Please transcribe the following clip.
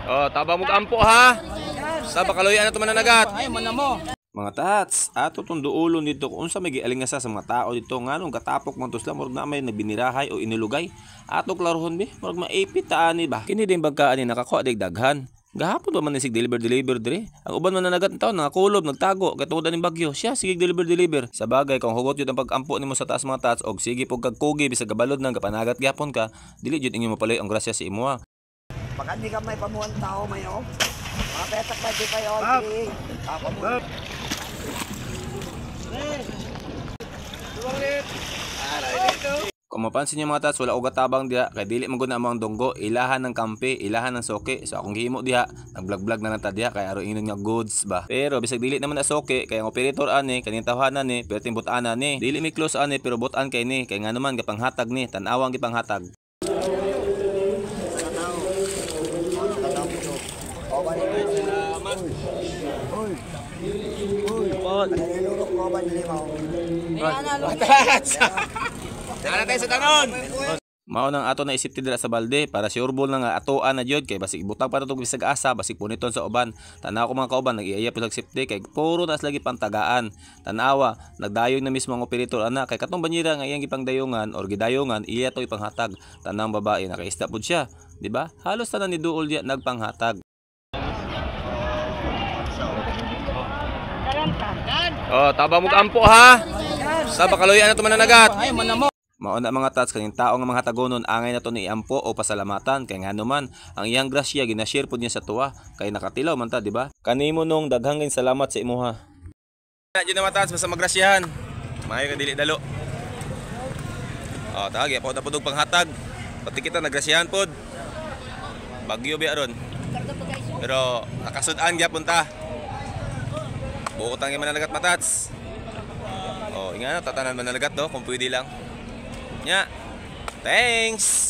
Oh, taba mo ampo ha. Sa bakaluyan na to mananagat. Ay, mo. Mga tats, ato tong duulon dito kung unsa may gialingasa sa mga tao dito nganong katapok man to sila, murag na may nagbinirahay o inilugay. Ato klarohon bi, murag maipit ta ani ba. Kini din bagkaan ni nakakuha dig daghan. Gahapon pa man ni sig deliver deliver dire. Ang uban man nanagat taon nakakulob nagtago kay tungod aning bagyo. Siya sige deliver deliver. Sa bagay kung hugot jud ang pag-ampo nimo sa taas, mga tats, og sige pug kag kugi bisag gabalod nang gapanagat gyapon ka, dili jud inyo mapalay ang grasya sa imoha. Pag hindi ka may pamuhan tao mayo, mga petak ba di kayo? Kung mapansin niyo, mga tats, wala og tabang diha kay dili man gud na among dunggo, ilahan ng kampi, ilahan ng soke. So akong gihimo diha, nag-vlog-vlog na lang ta diha kay aron ingnon nga goods ba. Pero bisag dili naman na soke kay ang operator ani kaning tawhana ni, perting but-ana ni. Dili mi close ani pero but-an kay ni kay nga naman gipanghatag ni, tan-awang gipanghatag. Nana tayo sa tanon. Mao nang ato na isip dira sa balde para si Urbol na nga atoan na jud kay basig ibutang pa natong bisag asa, basig puniton sa uban. Tanaw ko, mga kauban, nag-iaya pud safety kay puro na lagi pantagaan. Tanawa, nagdayong na mismo ang operator ana kay katong banyera nga iyang gipangdayungan or gidayungan, iya to ipanghatag. Tanang babae nakaisda pud siya, di ba? Halos tanan ni duol diya nagpanghatag. Oh, taba mo ampo ha. Sa bakaluyan na to mananagat. Ay, mo. Mao na, mga tats, kaning tao nga mga hatagonon, angay na to ni iampo o pasalamatan kay ngano man ang iyang grasya ginashare pud niya sa tuwa kay nakatilaw man ta, di ba? Kanimo nung daghang salamat sa imuha. Na jud na, mga tats, basta magrasyahan. Maayo ka dili dalo. Oh, tagi pa pud og panghatag. Pati kita nagrasyahan pod. Bagyo biya ron. Pero nakasud-an gyapon ta. Buot ang mananagat, matats. Oh, inga na tatanan mananagat do kung pwede lang. Nya. Thanks.